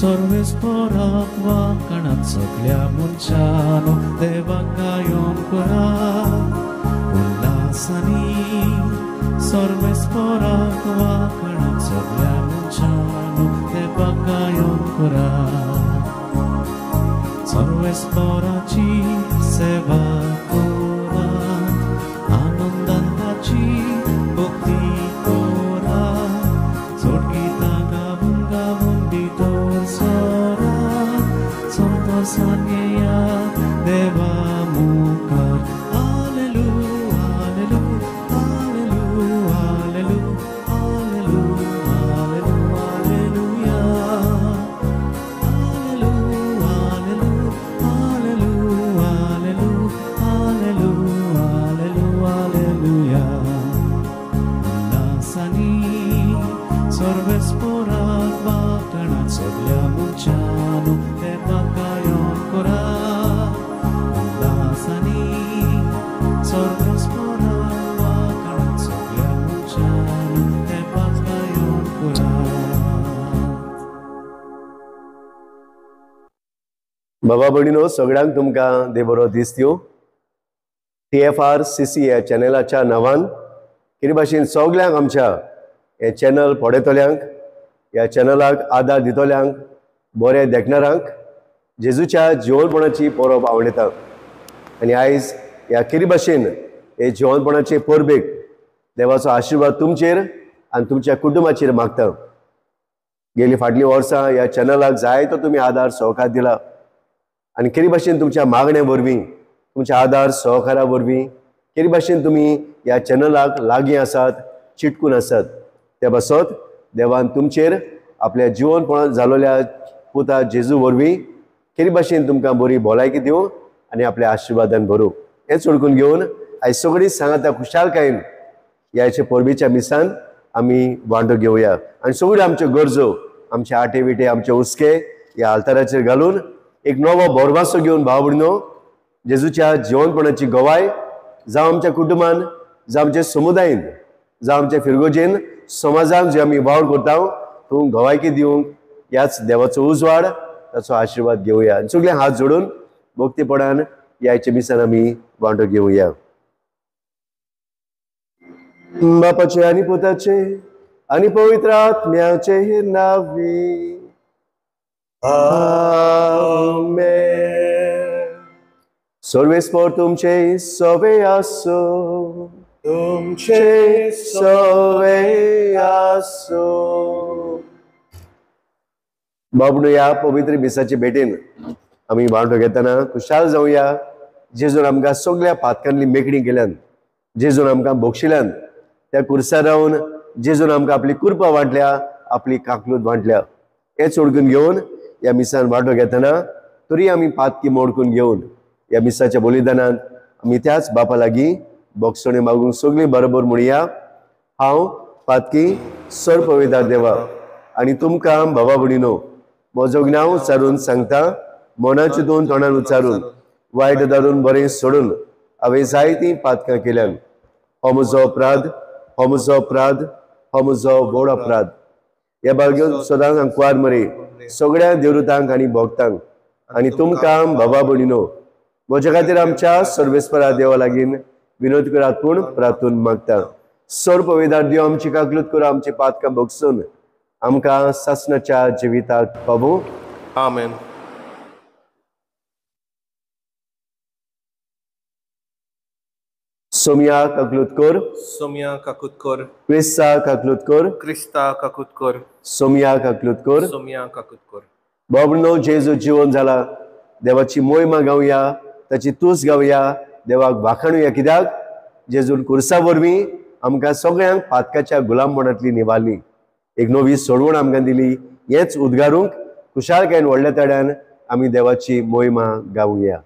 सर्वेस्पराक वांकणात सगल्या मनशानो देवाक गायोन करात उल्हासांनी सर्वेस्पराक वांकणात सगल्या मनशानो देवाक गायोन करात सर्वेस्पराची सेवा करात आनंदान ताची भक्ती करात सोडगितां गावून गावून भितर सरात संतोसान येयात देवा मुखार हालेलू हालेलू हालेलू हालेलू हालेलू हालेलू हालेलुया हालेलू हालेलू हालेलू हालेलू हालेलू हालेलू हालेलुया उल्हासांनी सर्वेस्पराक वांकणात सगल्या मनशानो देवाक गायोन करात उल्हासांनी सर्वेस्पराक वांकणात सगल्या मनशानो देवाक गायोन करात. बाबा भयणीनो, सगळ्यांक तुमकां देव बरो दीस दिवं. TFRCC ह्या चॅनलाच्या नांवान कितें भाशेन सगल्यांक आमच्या हें चॅनल पळयतल्यांक, ह्या चॅनलाक आदार दितल्यांक, बरे देखणारांक जेजूच्या जिवनपणाची परब आवडटा. आनी आयज ह्या कितें भाशेन हे जिवनपणाचे परबेक देवाचो आशिर्वाद तुमचेर आनी तुमच्या कुटुंबाचेर मागता. गेली फाटलीं वर्सां ह्या चॅनलाक जायतो तुमी आदार सहकार दिला आनी कितें भाशेन तुमच्या मागण्या वरवीं, तुमच्या आदार सहकारा वरवीं कितें भाशेन तुमी ह्या चॅनलाक लागीं आसात, चिटकून आसात. त्या पासत देवान तुमचेर आपल्या जिवनपणांत जालोल्या पुता जेजू वरवीं कितें भाशेन तुमकां बरी भलायकी दिवं आनी आपल्या आशिर्वादान भरूं. हें चडकून घेवन आयज सगळीं सांगाता खुशालकायेन ह्याचे परबेच्या मिसान आमी वांटो घेवया आनी सगळ्यो आमच्यो गरजो, आमचे आटे विटे, आमचे हुस्के ह्या आल्ताराचेर घालून एक नवो भरवासो घेवन भाव भयणीनो जेजूच्या जिवनपणाची गवाय जावं आमच्या कुटुंबान, जावं आमच्या समुदायेन, जावं आमच्या फिरगोजेन, समाजान जे आमी वावर करता तूं गवायकी दिवंक ह्याच देवाचो उजवाड, ताचो आशिर्वाद घेवया. आनी सगळे हात जोडून भक्तीपणान ह्याच्या मिसान आमी वांटो घेवया. बापाचे आनी पुताचे आनी पवित्र आत्म्याचे नांवी आमेन. सर्वेस्पर तुमचे सवे आसो, तुमचे सवे आसो. बाबडो ह्या पवित्र मिसाचे भेटेन आमी वांटो घेतना खुशाल जावया. जेजून आमकां सगळ्या पातकांनी मेकळी केल्यान, जेजून आमकां बक्षिल्यान, त्या कुर्सार रावन जेजून आमकां आपली कृपा वांटल्या, आपली काकलूत वांटल्या. हें चोडकून घेवन ह्या मिसान वांटो घेतना तरी आमी पातकी मोडकून घेवन ह्या मिसाच्या बलिदानान आमी त्याच बापा लागीं बोगसणे मागूंक सगळीं बरोबर म्हणया, हांव पातकी सर्पवेदार देवा आनी तुमकां भावा भयणीनो म्हजो ज्ञान उच्चारून सांगता, मनाचे दोन तोंडान उच्चारून वायट धरून बरें सोडून हांवें जायतीं पातकां केल्यान. हो म्हजो अपराध, हो म्हजो अपराध, हो म्हजो व्हड अपराध. ह्या बाळगेवन सदांच आंकवार मरे सगळ्या देवरुतांक आनी भोगतांक आनी तुमकां बाबा भयणीनो म्हज्या खातीर आमच्या सर्वेस्परा देवा लागीं विनोद करात पूण प्रार्थून मागता. सर्पवेदार देव आमची काकलूत करून आमची पातकां भोगसून आमकां सासणाच्या जिविताक पावूं. आमेन. सोमिया काकलूत कर, सोमिया काकूत कर, क्रिस्ता काकलूत कर, क्रिस्ता काकूत कर, सोमिया काकलूत कर, सोमिया काकूत कर. बाबनो जेजू जिवन जाला, देवाची मोहिमा गावया, ताची तूस गावया, देवाक वाखाणुया. कित्याक जेजून कुर्सा वरवीं आमकां सगळ्यांक पातकाच्या गुलामपणांतली निवारली, एक नवी सोडवण आमकां दिली. हेंच उद्गारूंक खुशालकायेन व्हडल्या ताड्यान आमी देवाची मोहिमा गावया.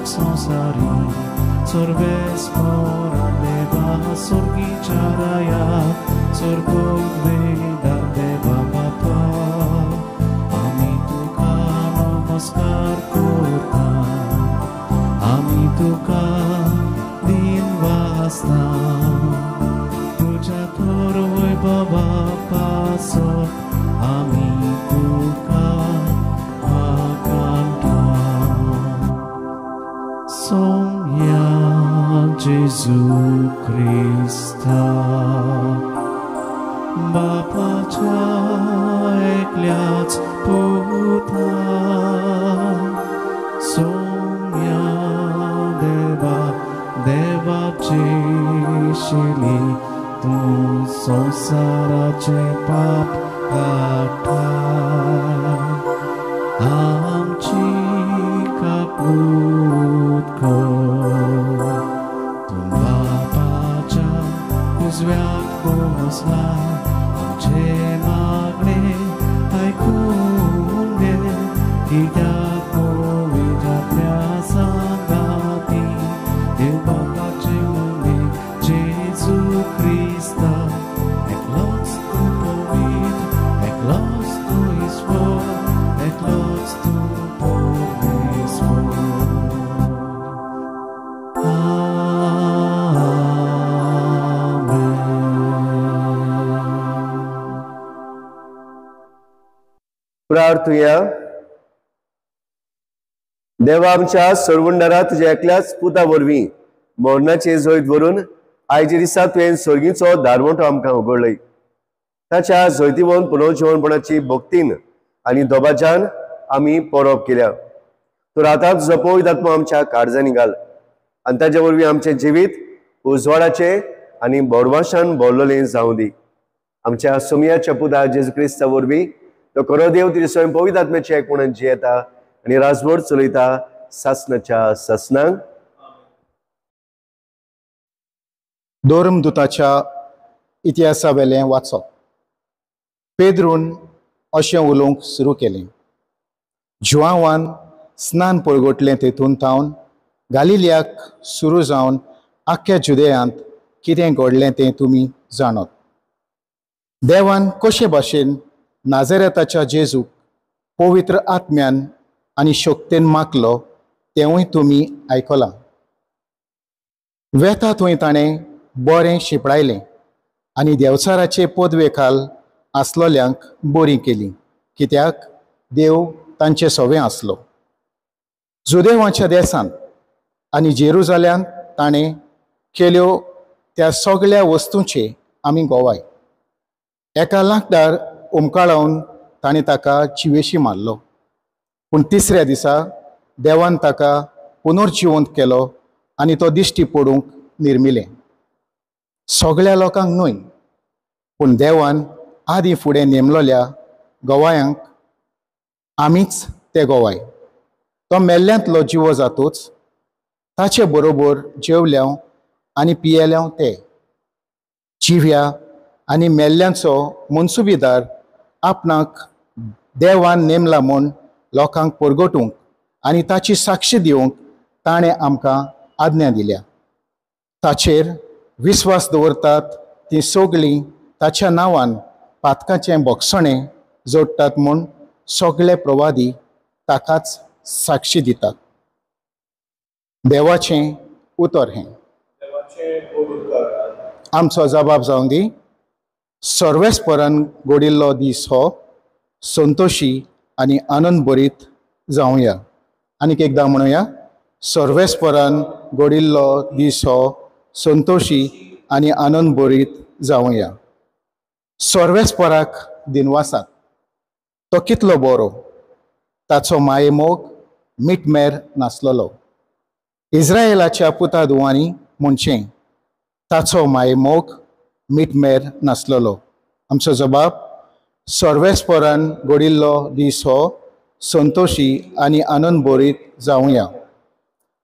संसारी सर्वेस्परा देवा स्वर्गीच्या राया सर्ववेदार देवा बापा आमी तुका नमस्कार. तुका दिनवासता तुज्या थोर वैभवा पासत आमी तुका वाखाणटा. सोम्या जेजू क्रिस्ता बापाच्या एकल्याच पुता सोम्या देवा देवाची शिली तूं संवसाराचे पाप काडटा आमची काकूत कर. तूं बापाच्या उजव्याक बसला आमचे मागणे आयकून घे कित्याक पवित्र आत्म्या सांगाती देव बापाचे उमेद जेजू क्रिस्ता एकलोच तूं पवित्र एकलोच तूं ईश्वर एकलोच तूं परमेश्वर. आमेन. प्रार्थुया. देवा आमच्या सरवंडारा तुज्या एकल्याच पुता वरवीं मरणाचे जैत व्हरून आयच्या दिसा तुवें सर्गीचो दारवंटो आमकां उगडलय. ताच्या जैतिवंत पुनर्जिवनपणाची भक्तीन आनी दबाज्यान आमी परब केल्या. तर आतां तुजो पवित्र आत्मो आमच्या काळजांनी घाल आनी ताचे वरवीं आमचें जिवीत उजवाडाचें आनी बोरवाशान भरलेलें जावं दी. आमच्या सोमयाच्या पुता जेजू क्रिस्ता वरवीं तो खरो देव तुजे स्वयं पवित्र आत्म्याचें एक म्हणून जियेता आनी राजवट चलयता सासनाच्या सासनांक. धर्मदूताच्या इतिहासावेलें वाचप. पेद्रून अशें उलोवंक सुरू केलें, जुआंवान स्नान परगटलें तेतून थावन गालिलियाक सुरू जावन आख्ख्या जुदेयांत कितें घडलें तें तुमी जाणत. देवान कशे भाशेन नाझरेताच्या जेजूक पवित्र आत्म्यान आनी शक्तेन मागलो तेंवूय तुमी आयकलां. वेता थंय ताणें बरें शिंपडायलें आनी देवचाराचे पदवे खाल आसलोल्यांक बरीं केलीं कित्याक देव तांचे सवें आसलो. जुदेवाच्या देसांत आनी जेरुजाल्यांत ताणें केल्यो त्या सगळ्या वस्तूंचे आमी गोवाय. एका लांकडार उमकाळावन ताणें ताका जिवेशी मारलो, पूण तिसऱ्या दिसा देवान ताका पुनर्जिवंत केलो आनी तो दिश्टी पडूंक निर्मिलें. सगळ्या लोकांक न्हय, पूण देवान आदीं फुडें नेमलोल्या गोवायांक आमीच ते गोवाय. तो मेल्ल्यांतलो जिवो जातूच ताचे बरोबर जेवल्याव आनी पियेल्याव ते जिव्या आनी मेल्ल्यांचो मनसुबीदार आपणाक देवान नेमला म्हूण लोकांक परगटूंक आनी ताची साक्षी दिवंक ताणें आमकां आज्ञा दिल्या. ताचेर विस्वास दवरतात तीं सगळीं ताच्या नांवान पातकाचें बोगसणें जोडटात म्हूण सगळे प्रवादी ताकाच साक्षी दितात. देवाचें उतर हें. आमचो जबाब जावं दी. सर्वेस्परान घडिल्लो दीस हो संतोशी आनी आनंद भरीत जावया. आनीक एकदां म्हणुया, सर्वेस्परान घडिल्लो दीस हो संतोशी आनी आनंद भरीत जावया. सर्वेस्पराक दिनवासात, तो कितलो बरो, ताचो मायेमोग मिटमेर नासलेलो. इस्रायलाच्या पुता दुवांनी म्हणचें, ताचो मायेमोग मिटमेर नासलेलो. आमचो जबाब, सर्वेस्परान घडिल्लो दीस हो संतोशी आनी आनंद भरीत जावया.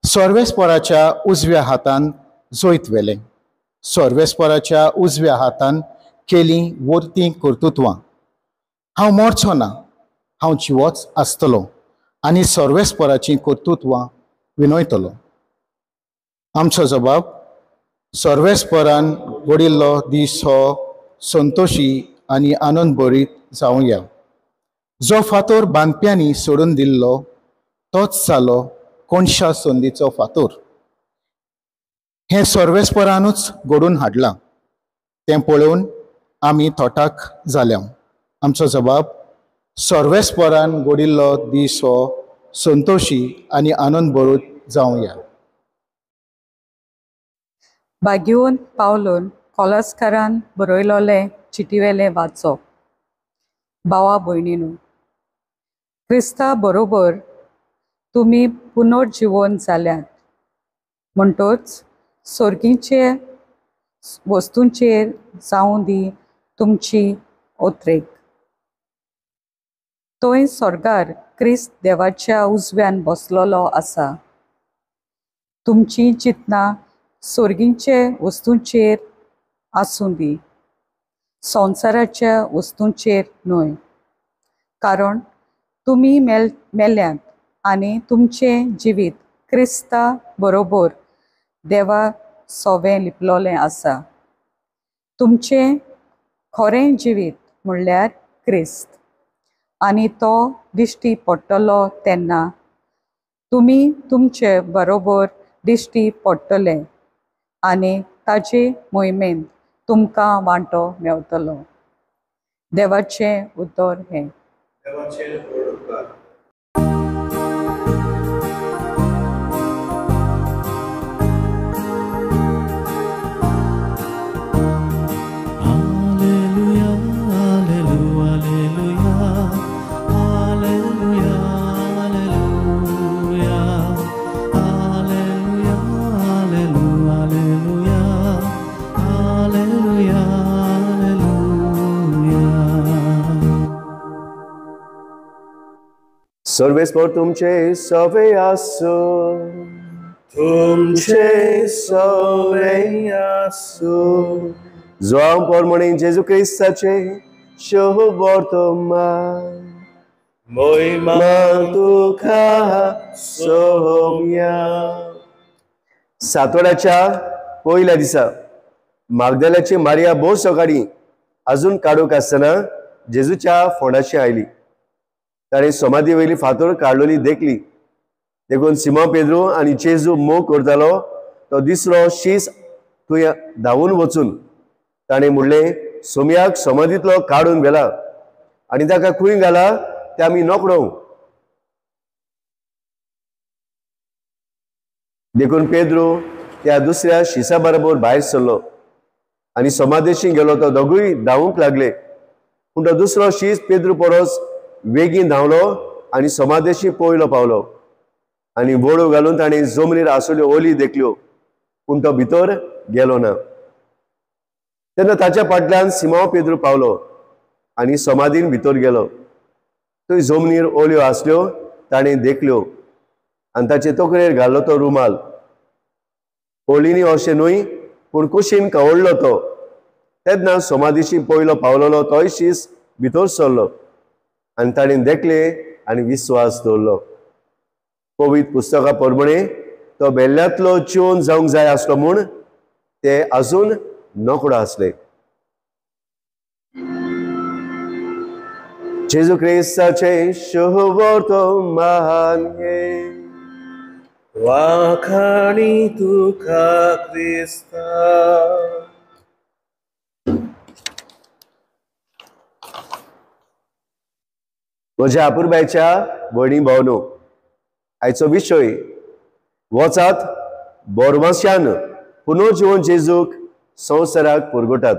सर्वेस्पराच्या उजव्या हातान जैत व्हेलें, सर्वेस्पराच्या उजव्या हातान केलीं वर्तीं कर्तृत्वां. हांव मरचो ना, हांव जिवोच आसतलो आनी सर्वेस्पराचीं कर्तृत्वां विनयतलो. आमचो जबाब, सर्वेस्परान घडिल्लो दीस हो संतोशी आनी आनंद भरीत जावया. जो फातोर बांदप्यांनी सोडून दिल्लो तोच जालो कोणशा संदीचो फातोर. हें सर्वेस्परानूच घडोवन हाडलां, तें पळोवन आमी थोटाक जाल्या. आमचो जबाब, सर्वेस्परान घडिल्लो दीस हो संतोशी आनी आनंद भरीत जावया. बागेवन पावलून कोलस्कारान बरयलोलें चिटीवेलें वाचप. भावा भयणीनू, क्रिस्ता बरोबर तुमी पुनर्जिवन जाल्यात, म्हणटच सोर्गीचे वस्तूंचेर जावं दी तुमची ओत्रेक. थंय स्वर्गार क्रिस्त देवाच्या उजव्यान बसलेलो आसा. तुमची चिंतना सोर्गीचे वस्तूंचेर आसूं दी, संवसाराच्या वस्तूंचेर न्हय. कारण तुमी मेल्यात आनी तुमचें जिवीत क्रिस्ता बरोबर देवा सोवें लिपलोलें आसा. तुमचें खरें जिवीत म्हणल्यार क्रिस्त, आनी तो दिश्टी पडटलो तेन्ना तुमी तुमचे बरोबर दिश्टी पडटले आनी ताजे मोहिमेंत तुमकां वांटो मेवतलो. देवाचें उतर हें. सर्वेस्पर तुमचे सवे आसो, तुमचे सवे आसो. जुआंव पोरमणी जेजू क्रिस्ताचे शुभवर्तमान मोहिमा तुका सोम्या. सातवड्याच्या पयल्या दिसा मागदाल्याची मारिया भोव सकाळी अजून काडूंक आसतना जेजूच्या फोंडाशी आयली. ताणें समाधी वयली फातोर काडलोली देखली. देखून सिमो पेद्रू आनी जेजू मोग करतालो तो दुसरो शीस थंय धांवून वचून ताणें म्हणलें, सोमयाक समाधींतलो काडून व्हेला आनी ताका खंय घाला तें आमी नकळो. देखून पेद्रू त्या दुसऱ्या शिसा बरोबर भायर सरलो आनी समाधीशी गेलो. तो दोगूय धांवूंक लागले, पूण तो दुसरो शीस पेद्रू परस वेगीन धांवलो आनी समाधेशी पयलो पावलो आनी वळू घालून ताणें जमनीर आसल्यो ओली देखल्यो, पूण तो भितर गेलो ना. तेन्ना ताच्या फाटल्यान सिमांव पेद्रू पावलो आनी समाधीन भितर गेलो. थंय जमनीर ओल्यो आसल्यो ताणें देखल्यो आनी ताचे तकलेर घाल्लो तो रुमाल. ओलीनी अशें न्हय, पूण कुशीन कवळ्ळो तो. तेन्ना समाधीशी पयलो पावलोलो तोय शीस भितर सरलो आनी ताणें देखले आनी विस्वास दवरलो. पवित्र पुस्तका प्रमाणे तो बेल्ल्यांतलो चिवन जावंक जाय आसलो म्हूण ते अजून नकडो आसले. जेजू क्रिस्ताचें शुभवर्तमान हें. वाखाणी तुका क्रिस्ता. म्हज्या आपुरबायच्या भयणी भावनो, आयचो विशय वचात बोरवास्यान पुनर्जिवन जेजूक संवसाराक पुरगोटात.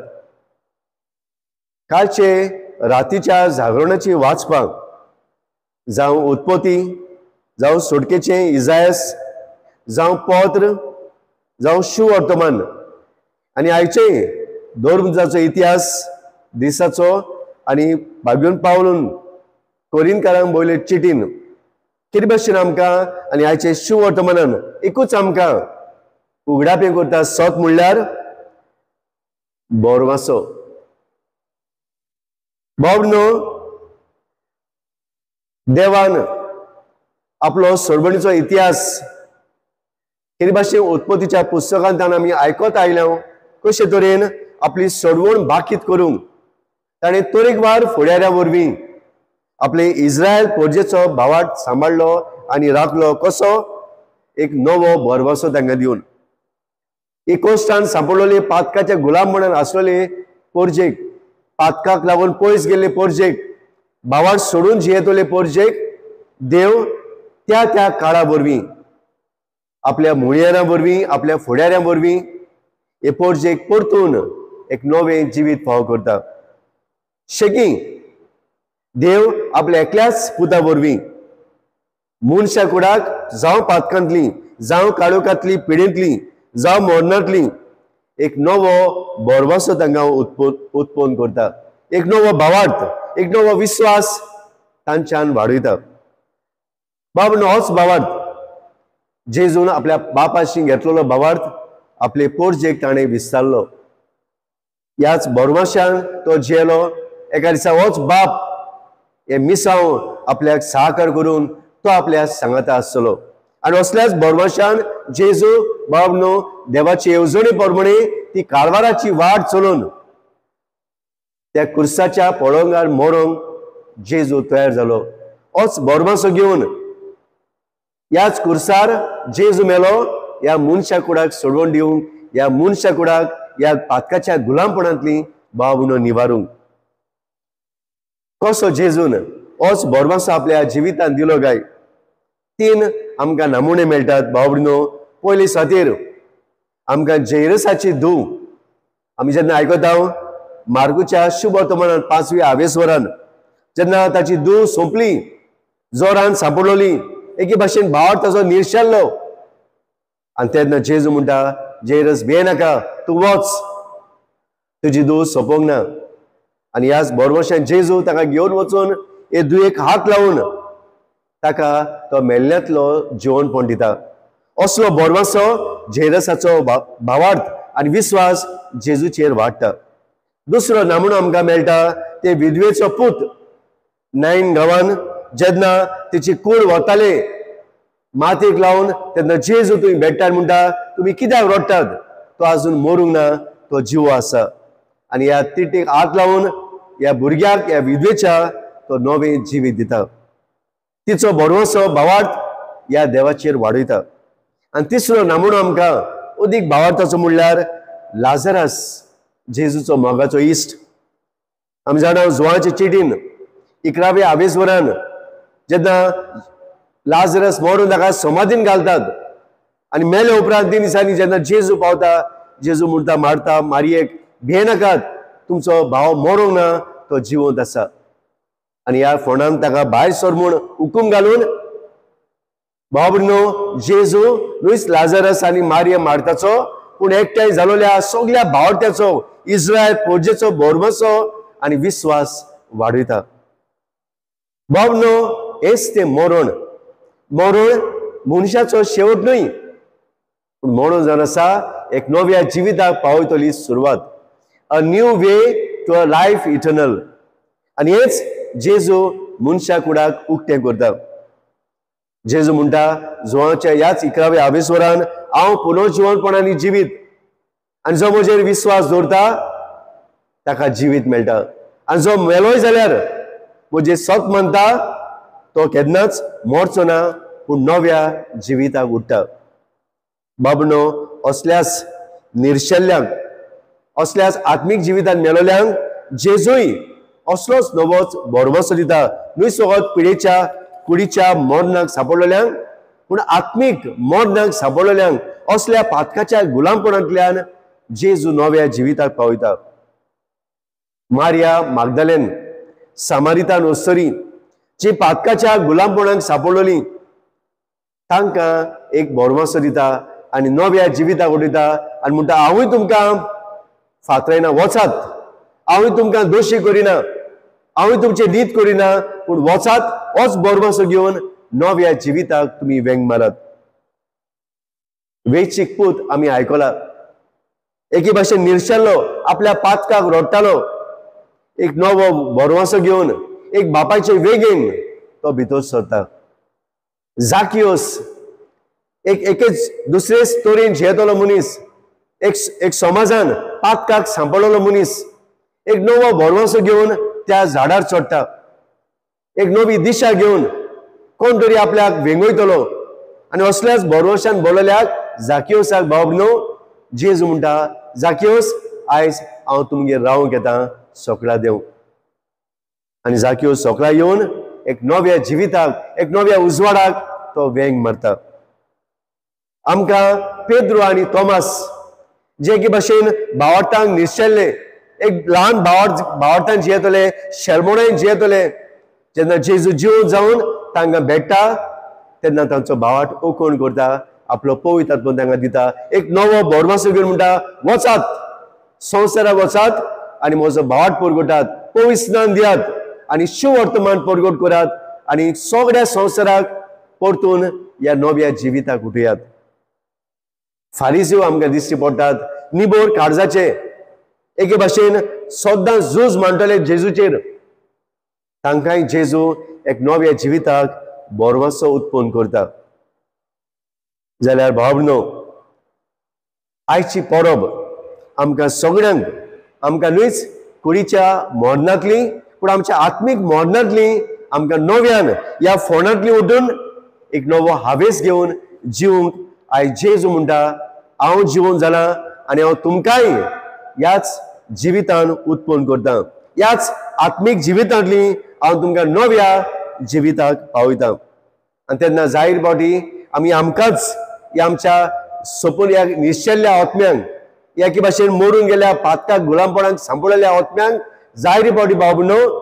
कालचे रातीच्या जागरणाची वाचपाक जावं उत्पत्ती, जावं सोडकेचें इजायस, जावं पत्र, जावं शुवर्तमान आनी आयचे धर्मजाचो इतिहास दिसाचो आनी भाग्यून पावलून कोरिनकारांक बयले चिटीन कितें भशेन आमकां आनी आयचे शुवर्तमानान एकूच आमकां उगडापें करता. सत म्हणल्यार बोरवासो. भावनो, देवान आपलो सोडवणीचो इतिहास कितें भाशेन उत्पत्तीच्या पुस्तकांतल्यान आमी आयकत आयल्या, कशे तरेन आपली सोडवण बाकीत करूंक ताणें तरेकवार फुडाऱ्या वरवीं आपले इस्रायल प्रजेचो भावाट सांबाळ्ळो आनी राखलो. कसो एक नवो भरवसो तांकां दिवन. एकोस्टान सांपडलोले पातकाच्या गुलाम म्हणून आसलेले पोरजेक, पातकाक लागून पयस गेल्ले पोरजेक, भावार सोडून जियेतले पोरजेक देव त्या त्या काळा वरवीं, आपल्या मुळयारां वरवीं, आपल्या फुडाऱ्यां वरवीं हे पोरजेक परतून एक नवें जिवीत फावो करता. शेकी देव आपल्या एकल्याच पुता वरवीं मनशा कुडाक, जावं पातकांतली, जावं काळोखांतली, पिडेंतली, जावं मरणांतली एक नवो भरवंसो तांकां उत्पन्न करता, एक नवो भावार्थ, एक नवो विस्वास तांच्यान वाडयता. बाब होच भावार्थ जेजून आपल्या बापाशी घेतलेलो भावार्थ आपले पोरजेक ताणें विस्तारलो. ह्याच भरवंशान तो जियेलो. एका दिसा होच बाप हे मिसांव आपल्याक साकार करून तो आपल्या सांगाता आसतलो. आनी असल्याच भरवंशान जेजू बाब न्हू देवाची येवजणे प्रमाणे ती कारवाराची वाट चलोवन त्या कुर्साच्या पळोंगार मरोंक जेजू तयार जालो. होच भरवंसो घेवन ह्याच कुर्सार जेजू मेलो, ह्या मनशा कुडाक सोडवण दिवंक, ह्या मनशा कुडाक ह्या पातकाच्या गुलामपणांतली बाब न्हू निवारूंक. कसो जेजून होच भरवंसो आपल्या जिवितांत दिलो काय? तीन आमकां नमुने मेळटात भाव-भयणीनो. पयली सातीर आमकां जैरसाची धूव आमी जेन्ना आयकता मार्कुच्या शुभ वर्तमानान 5वी आवेसवरान जेन्ना ताची धूव सोंपली, जोरान सांपडलोली, एके भाशेन भावार ताचो निर्शेल्लो, आनी तेन्ना जेजू म्हणटा, जैरस भिये नाका, तूं वच, तुजी धूव सोंपोंक ना. आनी ह्याच भरवंशान जेजू ताका घेवन वचून हे धुयेक हात लावन ताका तो मेल्ल्यांतलो जिवनपण दिता. असलो भरवंसो जैरसाचो भावार्थ आनी विस्वास जेजूचेर वाडटा. दुसरो नमुनो आमकां मेळटा ते विधवेचो पूत. नायन गांवान जेन्ना तिची कूड वताले मातयेक लावन तेन्ना जेजू तुमी भेट्टात म्हणटा, तुमी कित्याक रडटात? तो आजून मरूंक ना, तो जिवो आसा. आनी ह्या तिटीक हात लावन ह्या भुरग्याक, ह्या विधवेच्या तो नवें जिवीत दिता. तिचो भरवंसो भावार्थ ह्या देवाचेर वाडयता. आनी तिसरो नमुनो आमकां अदीक भावार्थाचो म्हणल्यार लाजरस, जेजूचो मोगाचो इश्ट. आमी जाणा जुवाचे चिटीन 11वे आवेसवरान जेन्ना लाजरस मरून ताका समाधीन घालतात आनी मेले उपरांत 3 दिसांनी जेन्ना जेजू पावता, जेजू म्हणटा मारता मारयेक, भिये नाकात, तुमचो भाव मरूंक ना, तो जिवंत आसा. आनी ह्या फोंडान ताका भायर सर म्हूण हुकूम घालून भाव-भयणीनो जेजू न्हूच लाजरस आनी मारिया मार्ताचो पूण एकठांय जालोल्या सगल्या भावार्थ्याचो, इस्रायल पोरजेचो भरवंसो आनी विस्वास वाडयता. भाव-भयणीनो हेच तें मरण. मरण मनशाचो शेवट न्हय, पूण मरण जावन आसा एक नव्या जिविताक पावयतली सुरवात, a new way to a life eternal. आनी हेच जेजू मनशा कुडाक उक्तें करता. जेजू म्हणटा जुवाच्या ह्याच 11व्या आवेसवरान, हांव पुनर्जिवनपणांनी जिवीत, आनी जो म्हजेर विस्वास दवरता ताका जिवीत मेळटा, आनी जो मेलोय जाल्यार म्हजें सत मानता तो केन्नाच मरचो ना, पूण नव्या जिविताक उठ्ठा. बाबनो असल्याच निर्शेल्ल्यांक, असल्याच आत्मीक जिवितान मेलोल्यांक जेजूय असलोच नवोच भरवंसो दिता. न्हय फकत पिडेच्या कुडीच्या मरणाक सांपडलेल्यांक, पूण आत्मीक मरणाक सांपडलेल्यांक, असल्या पातकाच्या गुलामपणांतल्यान जेजू नव्या जिविताक पावयता. मारिया मागदालेन, सामारितान अस्तरी जी पातकाच्या गुलामपणाक सांपडलोली तांकां एक भरवंसो दिता आनी नव्या जिविताक उडयता आनी म्हणटा, हांवूय तुमकां फातरायना, वचात, हांवूय तुमकां दोशी करिना, हांवूय तुमचें नीत करिना, पूण वचात, होच भरवंसो घेवन नव्या जिविताक तुमी वेंग मारात. वेचीक पूत आमी आयकला, एके भाशेन निर्शेल्लो, आपल्या पातकाक रडटालो, एक नवो भरवंसो घेवन एक बापायचे वेगेन तो भितर सरता. जाकियोस एक एकेच दुसरेच तरेन जियेतलो मनीस, एक समाजान पातकाक सांपडलेलो मनीस, एक नवो भरवंसो घेवन त्या झाडार चडटा, एक नवी दिशा घेवन कोण तरी आपल्याक वेंगयतलो, आनी असल्याच भरवंशान बोलल्याक जाकियोसाक भाव-भयणीनो जेजू म्हणटा, जाकियोस आयज हांव तुमगेर रावंक येता, सोकळा देव. आनी जाकियोस सोकळा येवन एक नव्या जिविताक, एक नव्या उजवाडाक तो वेंग मारता. आमकां पेद्रो आनी तोमास जे की भाशेन भावार्थांक निश्चल्ले, एक ल्हान भावार्थान जियेतले, शेलमोणान जियेतले, जेन्ना जेजू जीव जावन तांकां भेट्टा तेन्ना तांचो भावार्थ ओकोण करता, आपलो पवित्र आत्मो तांकां दिता, एक नवो भरमासो घेवन म्हणटा, वचात संवसाराक वचात आनी म्हजो भावार्थ परगटात, पवित्र स्नान दियात आनी शुवर्तमान परगट करात आनी सगळ्या संवसाराक परतून ह्या नव्या जिविताक उठयात. फारिजीव आमकां दिश्टी पडटात, निबोर काळजाचे, एके भाशेन सद्दां झूज मांडटले जेजूचेर. तांकांय जेजू एक नव्या जिविताक भरवंसो उत्पन्न करता. जाल्यार भाव, आयची परब आमकां सगळ्यांक, आमकां न्हूच कुडीच्या मरणांतली पूण आमच्या आत्मीक मरणांतली आमकां नव्यान ह्या फोंडांतली उठून एक नवो हावेस घेवन जिवंक आयज जेजू म्हणटा, हांव जिवन जालां आनी हांव तुमकांय ह्याच जिवितान उत्पन्न करता, ह्याच आत्मीक जिवितांतली हांव तुमकां नव्या जिविताक पावयता. आनी तेन्ना जाहीर फावटी आमी आमकांच ह्या आमच्या सपून ह्या निश्चल्ल्या आत्म्यांक, ह्या एके भाशेन मोडून गेल्या पातकाक गुलामपणाक सांपडलेल्या आत्म्यांक जायरे फावटी भाव न्हू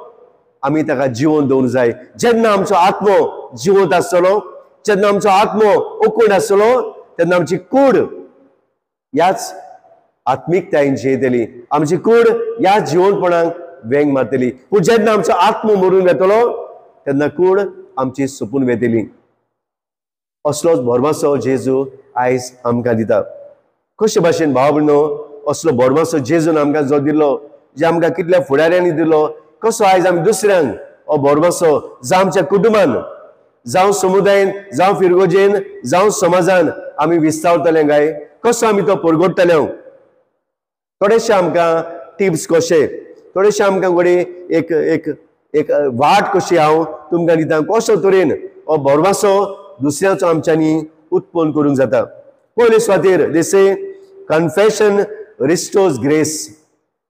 आमी ताका जिवन दवरूंक जाय. जेन्ना आमचो आत्मो जिवंत आसतलो, जेन्ना आमचो आत्मो ओकूण आसतलो, तेन्ना आमची कूड ह्याच आत्मिकतायेन जियेतली, आमची कूड ह्याच जिवनपणाक वेंग मारतली. पूण जेन्ना आमचो आत्मो मरून वेतलो तेन्ना कूड आमची सोंपून वेतली. असलोच भरमासो जेजू आयज आमकां दिता. कशे भाशेन भाव भयणो असलो भरमासो जेजून आमकां जो दिलो, जे आमकां कितल्या फुडाऱ्यांनी दिलो, कसो आयज आमी दुसऱ्यांक हो भरमासो जावं आमच्या कुटुंबान, जावं समुदायेन, जावं फिरगोजेन, जावं समाजान आमी विस्तावतले काय, कसो आमी तो परगोडटले. थोडेशे आमकां टिप्स कशे, थोडेशे आमकां घडये एक एक एक वाट कशी हांव तुमकां दिता, कसो तरेन हो भरमासो दुसऱ्याचो आमच्यांनी उत्पन्न करूंक जाता. पयले सुवातेर दिसे कन्फेशन रिस्टोर्स ग्रेस,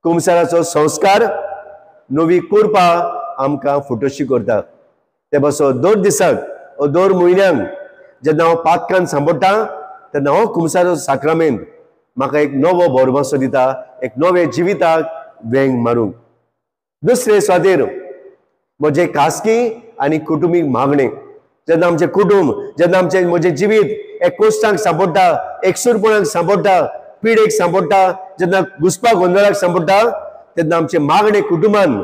कुमसाराचो संस्कार नवी कृपा आमकां फुटोशी करता. ते बसो दर दिसाक ओ दर म्हयन्यांक जेन्ना हांव पातकान सांपडटा तेन्ना हो कुमसाराचो साक्रामेंत म्हाका एक नवो भरमासो दिता, एक नवे जिविताक वेंग मारूंक. दुसरे सुवातेर म्हजें खासगी आनी कुटुंबीक मागणें, जेन्ना आमचें कुटुंब, जेन्ना आमचें म्हजें जिवीत एक कोश्टांक सांपडटा, एकसूरपणाक सांपडटा, पिडेक सांपडटा, जेन्ना घुसपा गोंदळाक सांपडटा, तेन्ना आमचें मागणें कुटुंबान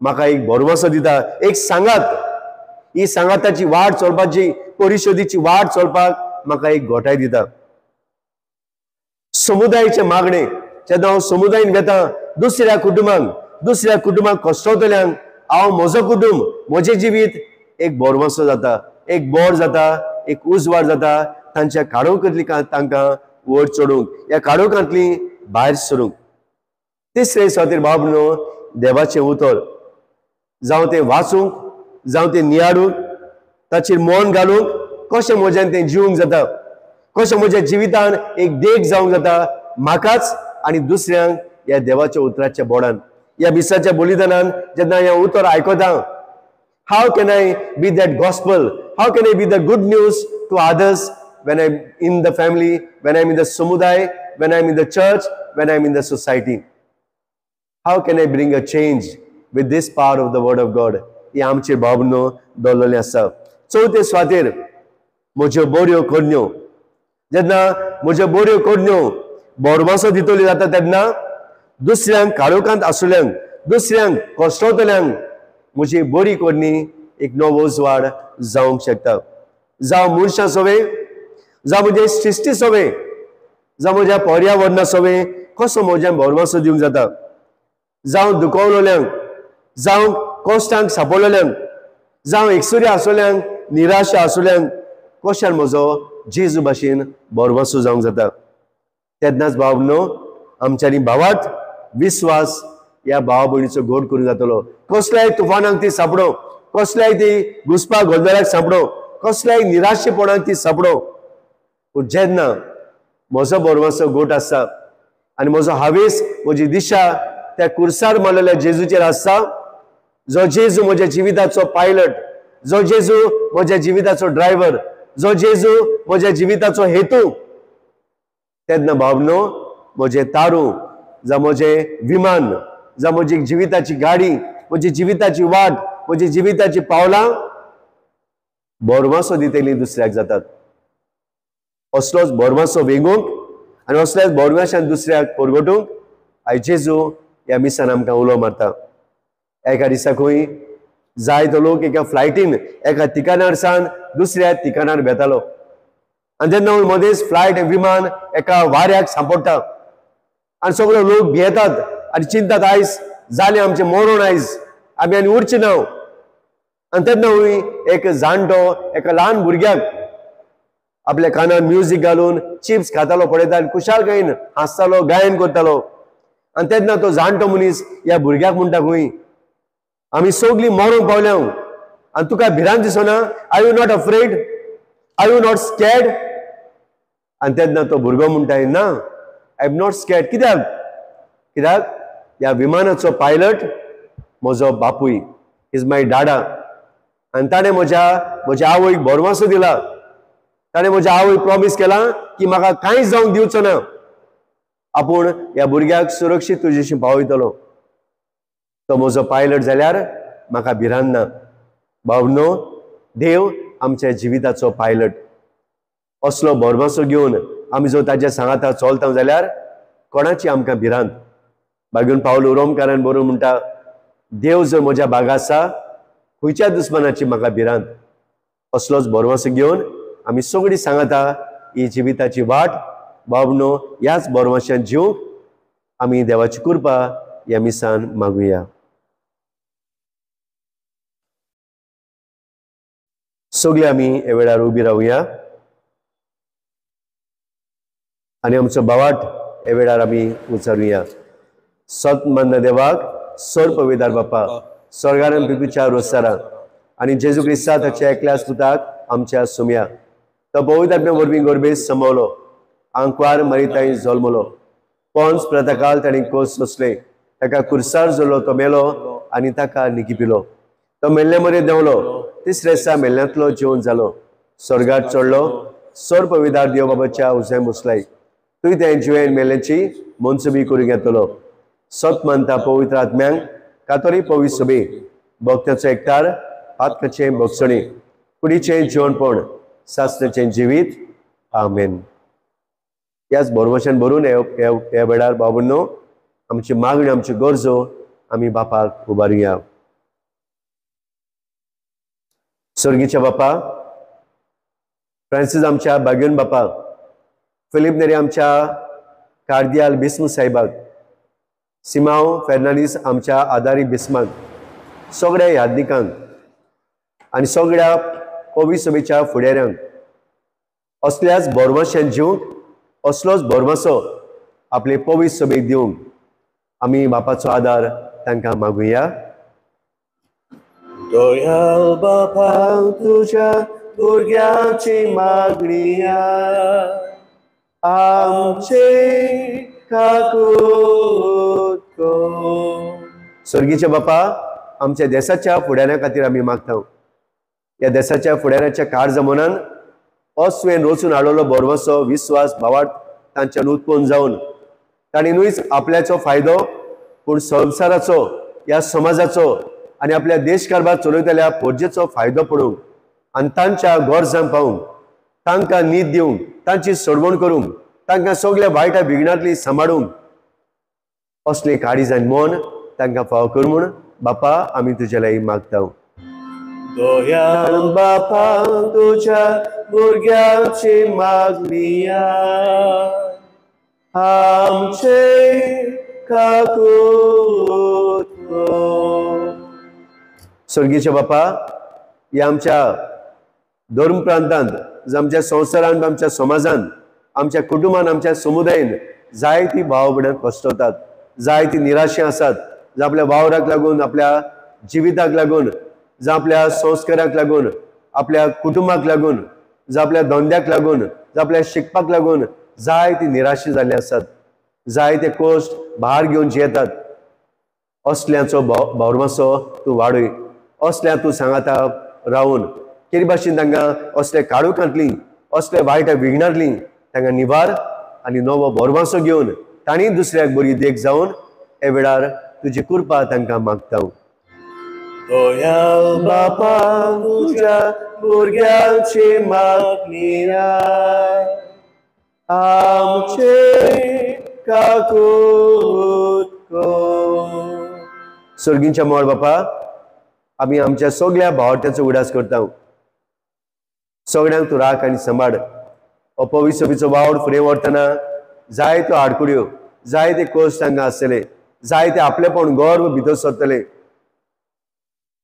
म्हाका एक भरवंसो दिता, एक सांगात, ही सांगाताची वाट चलपाची, परिशोदीची वाट चलपाक म्हाका एक घोटाय दिता. समुदायाचें मागणें, जेन्ना हांव समुदायन वेता दुसऱ्या कुटुंबांक, दुसऱ्या कुटुंबांक कश्टवतल्यांक हांव म्हजो कुटुंब, म्हजें जिवीत एक भरवंसो जाता, एक बोर जाता, एक उजवाड जाता, तांच्या काळोखांतली तांकां वयर चडूंक, ह्या काळोखांतली भायर सरूंक. तिसरे सुवातेर भाव न्हू देवाचें उतर जावं तें वाचूंक, जावं तें नियाळूंक, ताचेर मन घालूंक, कशें म्हज्यान तें जिवंक जाता, कशें म्हज्या जिवितान एक देख जावंक जाता म्हाकाच आनी दुसऱ्यांक ह्या देवाच्या उतराच्या बोडान, ह्या मिसाच्या बलिदानान जेन्ना हें उतर आयकता, how can I be that gospel, how can I be the good news to others when I'm in the family, when I'm in the samudaya, when I'm in the church, when I'm in the society. How can I bring a change with this power of the word of God? हे आमचे भावनो दवरलेलें आसा. चवथे सुवातेर म्हज्यो बऱ्यो करण्यो, जेन्ना म्हज्यो बऱ्यो करण्यो भरवंसो दितल्यो जाता तेन्ना दुसऱ्यांक काळोखांत आसुल्यांक, दुसऱ्यांक कश्टवतल्यांक म्हजी बरी करणी एक नवो उजवाड जावंक शकता. जावं मनशां सवें, जावं म्हजे सृश्टी सवें, जावं म्हज्या पर्यावरणा सवें कसो म्हज्यान भरवंसो दिवंक जाता. जावं दुखवलोल्यांक, जावं कश्टांक सांपडलेल्यांक, जावं एकसुऱ्या आसलेल्यांक, निराशा आसलेल्यांक कशान म्हजो जेजू भाशेन भरवंसो जावंक जाता. तेन्नाच भाव न्हू आमच्यांनी भावात विस्वास ह्या भावा भयणीचो घोड करूंक जातलो. कसल्याय तुफानाक ती सांपडो, कसल्याय ती घुसपा गोंदळाक सांपडो, कसल्याय निराशेपणाक ती सांपडो, पूण जेन्ना म्हजो भरवंसो गोट आसा आनी म्हजो हावेस, म्हजी दिशा त्या कुर्सार मारलेल्या जेजूचेर आसा, जो जेजू म्हज्या जिविताचो पायलट, जो जेजू म्हज्या जिविताचो ड्रायव्हर, जो जेजू म्हज्या जिविताचो हेतू। तेन्ना भावनो म्हजें तारू जावं म्हजें विमान जावं म्हजी जिविताची गाडी, म्हजी जिविताची वाट, म्हजी जिविताची पावलां भरवंसो दितली दुसऱ्याक जातात। असलोच भरवंसो वेंगूंक आनी असल्याच भरवंशान दुसऱ्याक परगटूंक आयज जेजू ह्या मिसान आमकां उलो मारता। एका दिसा खंय जायतो लोक एका फ्लायटीन एका ठिकाणार सावन दुसऱ्या ठिकाणार वेतालो आनी तेन्ना मदेंच फ्लायट विमान एका वाऱ्याक सांपडटा आनी सगळे लोक भियेतात आनी चिंतात, आयज जालें आमचें मरण, आयज आमी आनी उरचें ना। आनी तेन्ना एक जाणटो एका ल्हान भुरग्याक आपल्या कानार म्युजीक घालून चिप्स खातालो पळयता आनी खुशालकायेन हांसतालो, गायन करतालो। आनी तेन्ना तो जाणटो मनीस ह्या भुरग्याक म्हणटा, खंय आमी सगळीं मरूंक पावल्या आनी तुका भिरांत दिसना? Are you not afraid? Are you not scared? आनी तेन्ना तो भुरगो म्हणटा, ना, I am not scared. कित्याक? कित्याक ह्या विमानाचो पायलट म्हजो बापूय, is my डाडा, आनी ताणें म्हज्या आवयक भरवंसो दिला, ताणें म्हज्या आवयक प्रॉमीस केलां की म्हाका कांयच जावंक दिवचो ना, आपूण ह्या भुरग्याक सुरक्षीत तुजेशी पावयतलो। तो म्हजो पायलट जाल्यार म्हाका भिरांत ना। भावनो, देव आमच्या जिविताचो पायलट। असलो भरवंसो घेवन आमी जो ताच्या सांगाता चलता जाल्यार कोणाची आमकां भिरांत? बागून पावलो रोमकारान बरोवन म्हणटा, देव जर म्हज्या बागा आसा खंयच्या दुस्मानाची म्हाका भिरांत? असलोच भरवंसो घेवन आमी सगळीं सांगाता ही जिविताची वाट बाबनो ह्याच भरवंशान जिवंक आमी देवाची कृपा ह्या मिसान मागुया। सगळे आमी ह्या वेळार उबी रावया आनी आमचो भावाट ह्या वेळार आमी उचारुया। सत मान्न देवाक सर पवित्र बापा स्वर्गान पिपुच्या रोसारा आनी जेजू क्रिस्ता ताच्या एकल्याच पुताक आमच्या सुमया, तो पवित्र वरवीं गोरबेस समवलो, आंकवार मरिताई जल्मलो, पोन्स प्रतकाल ताणी कोस सोंसले, ताका कुर्सार जोडलो, तो मेलो आनी ताका निकिपिलो, तो मेल्ले मरे देंवलो, तिसरे दिसा मेल्ल्यांतलो जेवण जालो, स्वर्गार चडलो, सर पवित्र देव बाबाच्या उजव्या बसलाय, तुवें तें जिवेन मेल्ल्याची मनसुबी करूंक येतलो। सत मानता पवित्र आत्म्यांक कातोरी पवित्र सभे भक्ताचो एकतार पातकाचें भोगसणी कुडीचें जेवणपण सासण्याचें जिवीत आमेन। ह्याच भरवशान भरून ह्या वेळार बाबूंनो आमची मागणी, आमच्यो गरजो आमी बापाक उबारुया। स्वर्गीच्या बापा, फ्रांसीस आमच्या बाग्यून बापा, फिलीप नेरी आमच्या कार्दियाल बिस्म साहेबाक, सिमाव फेर्नांडीस आमच्या आदारी बिस्माक, सगळ्या यादनिकांक आनी सगळ्या पवी सभेच्या फुडाऱ्यांक असल्याच भरवंशान जिवंक, असलोच भरवंसो आपले पवी सभेक दिवंक आमी बापाचो आदार तांकां मागुया। दयाळ बापा तुज्या भुरग्यांची मागणी आमचे काकूत कर। स्वर्गीच्या बापा, आमच्या देशाच्या फुडाऱ्या खातीर आमी मागता। ह्या देशाच्या फुडाऱ्याच्या कारजमनान अस्वेन रचून हाडलेलो भरवंसो, विस्वास, भावार्थ तांच्यान उत्पन्न जावन तांणी न्हूच आपल्याचो फायदो पूण संवसाराचो, ह्या समाजाचो आनी आपल्या देश कारभार चलयतल्या पोरजेचो फायदो पडूंक आनी तांच्या गरजांक पावूंक, तांकां न्हीद दिवंक, तांची सोडवण करूंक, तांकां सगल्या वायटा विघ्नांतली सांबाळूंक असले काळीज आनी मन तांकां फावो कर म्हूण बापा आमी तुजे लागीं मागता। दयाळ बापा तुज्या भुरग्यांची मागणी आमचे काकूत कर। स्वर्गीच्या बापा, ह्या आमच्या धर्म प्रांतांत, आमच्या संवसारांत, आमच्या समाजांत, आमच्या कुटुंबान, आमच्या समुदायेन जायती भाव भयणां कश्टवतात, जायती निराशे आसात, जावं आपल्या वावराक लागून, आपल्या जिविताक लागून, जावं आपल्या संस्काराक लागून, आपल्या कुटुंबाक लागून, जावं आपल्या धंद्याक लागून, जावं आपल्या शिकपाक लागून, जायती निराशी जाल्ली आसात, जायते कश्ट भार घेवन जियेतात। असल्यांचो भौरमासो तूं वाडय, असल्या तूं सांगाता रावून केरी भाशेन तांकां असले काळोखांतली असले वायट विघ्नांतली तांकां निवार आनी नवो भरमासो घेवन तांणी दुसऱ्याक बरी देख जावन हे वेळार तुजी कृपा तांकां मागता। दयाळ बापा तुज्या भुरग्यांची मागणी आमचे काकूत कर। सर्गींच्या मोळ बापा, आमी आमच्या सगळ्या भावार्थ्यांचो उडास करता। सगळ्यांक तूं राख आनी सांबाळ। अपविसबीचो वावर फुडें व्हरतना जायत्यो आडकुड्यो, जायते कश्ट तांकां आसतले, जायते आपलेपण गर्व भितर सरतले।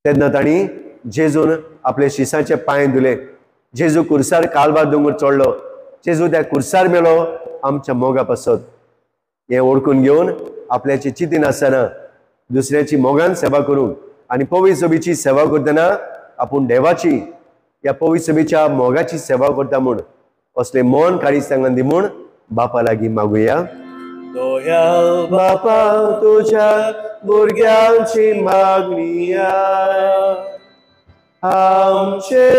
तेन्ना तांणी जेजून आपले शिसाचे पांय धुले, जेजू कुर्सार कालबार दोंगर चडलो, जेजू त्या कुर्सार मेलो आमच्या मोगा पासत। हें ओळखून घेवन आपल्याची चिंतीन आसतना दुसऱ्याची मोगान सेवा करूंक आनी पवित्र सभेची सेवा करतना आपूण देवाची ह्या पवित्र सभेच्या मोगाची सेवा करता म्हूण असले मन काळीज तांकां दी म्हूण बापा लागीं मागुया। दयाळ बापा तुज्या भुरग्यांची मागणी आमचे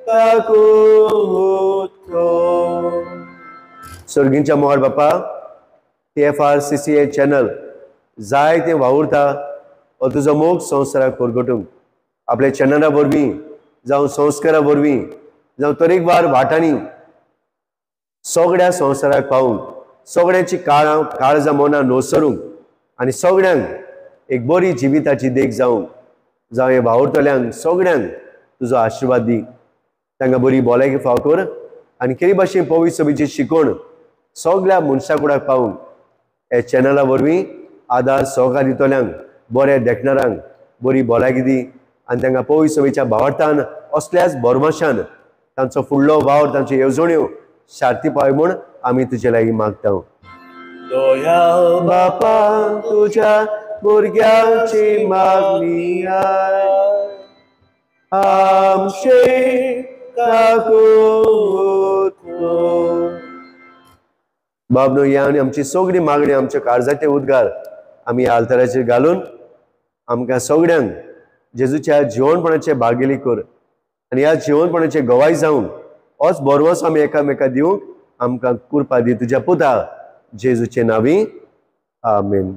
काकूत कर। सर्गींच्या मोगाळ बापा, TFRCCA channel जायते वावुरता हो तुजो मोग संवसाराक परगटूंक आपल्या चॅनला वरवीं जावं संस्कारा वरवीं जावं तरेकवार वाटांनी सगळ्या संवसाराक पावूंक, सगळ्यांची काळां काळजां मनां नोसरूंक आनी सगळ्यांक एक बरी जिविताची देख जावंक, जावं हे वावुरतल्यांक सगळ्यांक तुजो आशिर्वाद दी। तांकां बरी भलायकी फाव कर आनी केरी भाशेन पवित्र सभेची शिकवण सगळ्या मनशा कुडाक पावूंक ह्या चॅनला वरवीं आदार सहकार दितल्यांक, बऱ्या देखणारांक बरी भलायकी दी आनी तांकां पवित्र सभेच्या भावार्थान असल्याच भरमाशान तांचो फुडलो वावर, तांच्यो येवजण्यो शार्ती पावय म्हूण आमी तुजे लागीं मागता। दयाळ बापा तुज्या भुरग्यांची मागणी आमचे काकूत कर। बाब न्हू, ह्या आनी आमची सगळी मागणी, आमच्या काळजाचे उद्गार आमी ह्या आल्ताराचेर घालून आमकां सगळ्यांक जेजूच्या जिवनपणाचे भागेली कर आनी ह्या जिवनपणाचे गवाय जावन होच भरवंसो आमी एकामेका दिवंक आमकां कृपा दी तुज्या पुता जेजूचे नांवी, आमेन।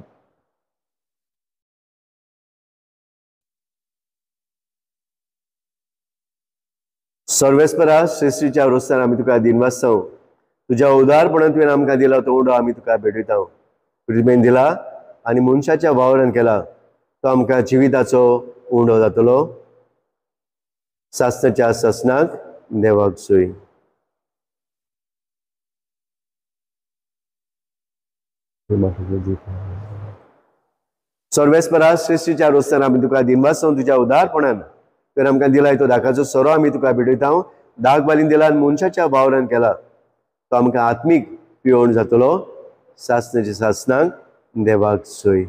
सर्वेस्परा श्रेष्ठीच्या रोस्तान आमी तुका दिनवासताव, तुज्या उदारपणान तुवें आमकां दिला तो उंडो आमी तुका भेटयता। तुवें दिला आनी मनशाच्या वावरान केला तो आमकां जिविताचो उंडो जातलो। सासणाच्या सासणाक देवाक सोय। सर्वेस्परा श्रेष्ठीच्या रोस्तान आमी तुका दिनवासताव, तुज्या उदारपणान तुवें आमकां दिला तो धाकाचो सोरो आमी तुका भेटयता। धाक बालीन दिला आनी मनशाच्या वावरान केला तो आमकां आत्मीक पियोवण जातलो। सासणाच्या सासणाक देवाक सोय।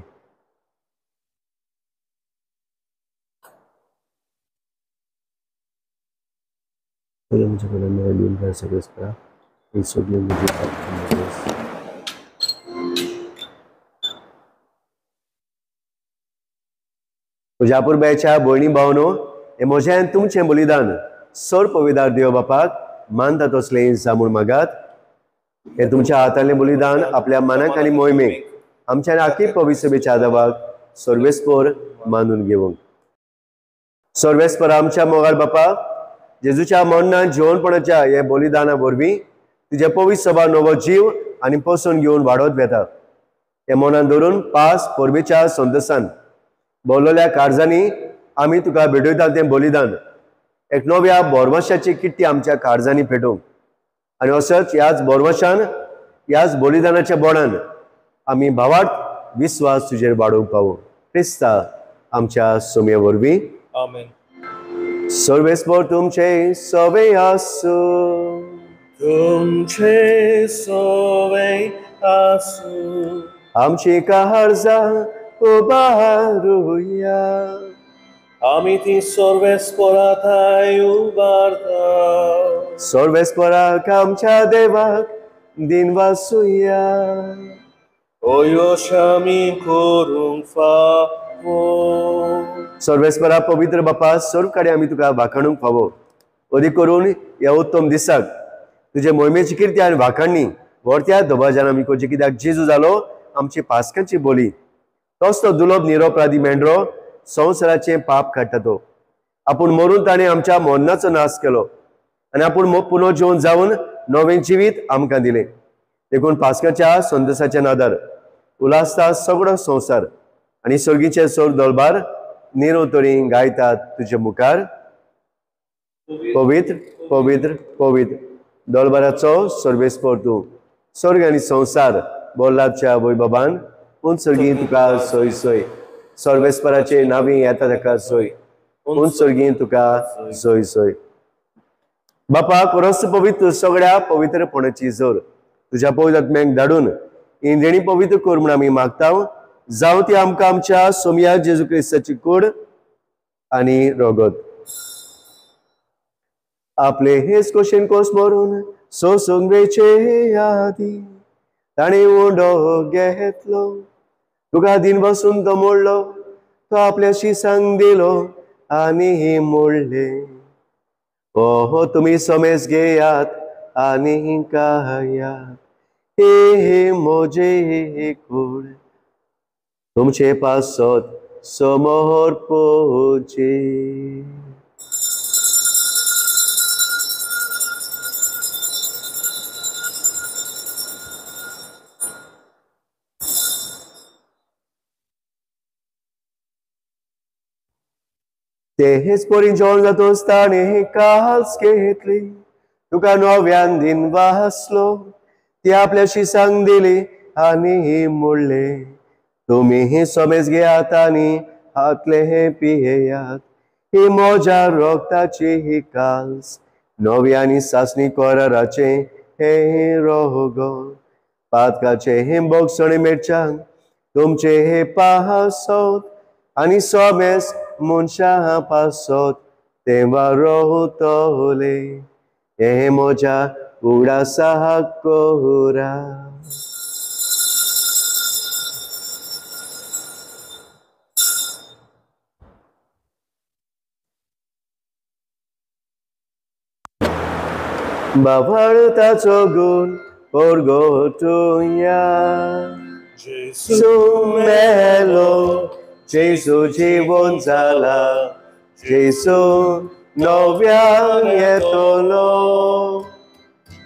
तुज्यापूर बायच्या भयणी भावनो, हे म्हजें आनी तुमचें बलिदान सर पविदार देव बापाक मानता तसलें इन्सा म्हूण मागात। हें तुमच्या हातांतलें बलिदान आपल्या मानाक आनी मोहिमेक आमच्या आखी पवित्र सभेच्या आदावाक सर्वेस्पर मानून घेवंक। सर्वेस्पर आमच्या मोगाळ बापा, जेजूच्या मरणान जिवनपणाच्या हे बलिदाना वरवीं तुज्या पवित्र सभा नवो जीव आनी पोसून घेवन वाडत वेता। हे मनान धरून पास परबेच्या संतोसान बोललेल्या काळजांनी आमी तुका भेटयता तें बलिदान एक नव्या बोरमाशाची किट्टी आमच्या काळजांनी पेटोवंक आनी असोच ह्याच बोरमाशान ह्याच बलिदानाच्या बोडान आमी भावार्थ विस्वास तुजेर वाडोवंक पावो। क्रिस्ता आमच्या सोम्या वरवीं, आमेन। सर्वेस्पर तुमचे सवे आसूं, तुमचे सवे आसूं। आमची काळजां उबारुया, आमी ती सर्वेस्परा थांय उबारता। सर्वेस्पराक आमच्या देवाक दिनवासुया। ओयो शामी करूंक फावो। सर्वेस्परा पवित्र बापा, सर्व कडेन आमी तुका वाखाणूंक फावो। अदीक करून ह्या उत्तम दिसाक तुजे मोहिमेची किर्ती आनी वाखाणणी व्हरत्या दबाज्यान आमी करची, कित्याक जेजू जालो आमची पास्कांची बोली। तोच तो दुलोब निरोपराधी मेंढरो संवसाराचें पाप काडटा तो। आपूण मरून ताणें आमच्या मरणाचो नाश केलो आनी आपूण पुनः जिवन जावन नवें जिवीत आमकां दिलें। देखून पास्काच्या संदेशाच्या नादार उल्हासता सगळो संवसार आनी सर्गीचे सोर दलबार निरोतरी गायतात तुजे मुखार। पवित्र पवित्र पवित्र दलबाराचो सर्वेस्पर तूं, स्वर्ग आनी संवसार बोल्लाच्या वैभवान पूण सर्गी तुका सोय सोय। सर्वेस्पराचे नावी येता ताका सोय, पूण सर्गी तुका सोय सोय। बापा, कोरस पवित्र सगळ्या पवित्रपणाची जोर तुज्या पवित्र आत्म्याक धाडून इंद्रिणी पवित्र कर म्हूण आमी मागता। जावं ती आमकां आमच्या सोमया जेजू क्रिस्ताची कूड आनी रगत। आपले हेच कोशेन कोस मरून सोसूंक वेचे आदी ताणें उंडो घेतलो, तुका दिन बसून तो मोडलो, तो आपल्या शिसांक दिलो आनी मोडले। ओहो तुमी समेज घेयात आनी खायात, हे म्हजे कूड तुमचे पासत समोर पोचे। तेच परी जेवण जातोच ताणें काल्स घेतली, तुका नव्यान दिन वासलो, ती आपल्या शिसांक दिली आनी मोडले। तुमी समेज घेयात आनी हातले हे पियेयात, ही म्हज्या रगताची ही काल्स, नवी आनी सासणी कराराचें हें रगत। पातकाचें हें बोगसणें मेळच्यांक तुमचें हें पासत आनी समेज मनशां पासत तेवा रोवतले। हें म्हज्या उगडासाक करा। बाबाळताचो गुण परगटुया, जेजू मेलो, जेजू जिवन जाला, जेजू नव्यान येतलो।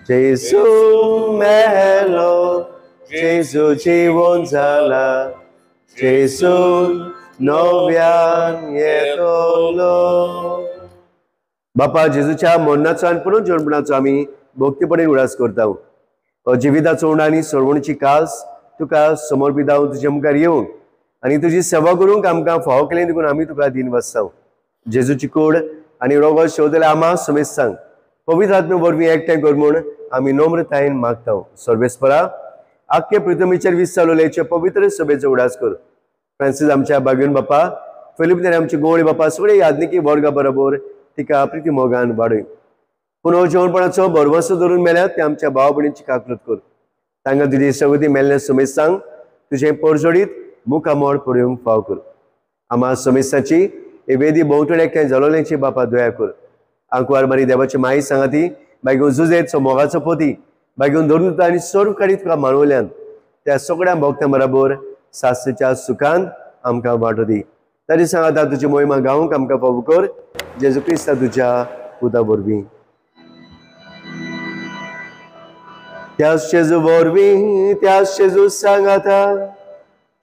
जेजू मेलो, जेजू जिवन जाला, जेजू नव्यान येतलो। बापा, जेजूच्या मरणाचो आनी पुनर्जन्मणाचो आमी भक्तीपणे उडास करता। जिविताचो उणा आनी सोडवणीची कास तुका समर्पितां, तुज्या मुखार येवंक आनी तुजी सेवा करूंक आमकां फावो केली देखून आमी तुका दिन वाचता। जेजूची कूड आनी रोगत शेवतले आमा समेज सांग पवित्र आत्मे वरवीं एकठांय कर म्हूण आमी नम्रतायेन मागता। सर्वेस्परा, आख्खे पृथ्वीचेर वीस चालवल्याचे पवित्र सभेचो उडास कर। फ्रांसीस आमच्या बागेवन बापा, फिलिप आमचे गोवळी बापा, सगळे यादनिकी वर्गा बरोबर तिका प्रिती मोगान वाडय। पूण जेवणपणाचो भरवंसो धरून मेल्यात ते आमच्या भाव भयणींची काकूत कर। तांकां तुजी सगळी मेल्ले समेज सांग तुजें परजोडीत मुखामोड पळोवंक फाव कर। आमा समेस्ताची हे वेदी भोंवतणी एकठांय जालोल्यांची बापा दया कर। आंकवार मारी देवाची माई सांगा ती मागीर जुजेचो मोगाचो पोती मागीर धरून आनी सर्व काडीत तुका मानवल्यान त्या सगळ्या भक्तां बराबर सासरीच्या सुखान आमकां वांटो दी। तरी सांगाता तुजी मोहिमा गावंक आमकां फावो कर, जेजू क्रिस्ता तुज्या पुता वरवीं। त्याच जेजू वरवीं, त्याच जेजू सांगाता,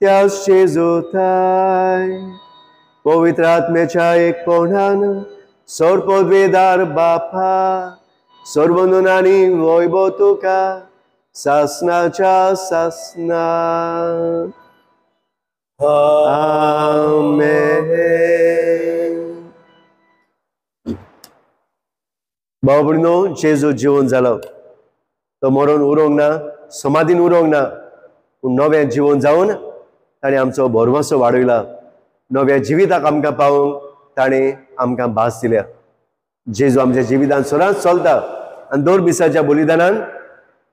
त्याच जेजू थाय पवित्र आत्म्याच्या एकपणान सर्ववेदार बापा सर्वंदून आनी वैभव तुका सासनाच्या सासना। आमेन। भाव भयणीनो, जेजू जिवन जालो तो मरोन उरोंक ना, समाधीन उरोंक ना, पूण नवें जिवन जावन ताणें आमचो भरवंसो वाडयला। नव्या जिविताक आमकां पावोवंक ताणें आमकां भास दिल्या। जेजू आमच्या जिवितान सदांच चलता आनी दर मिसाच्या बलिदानान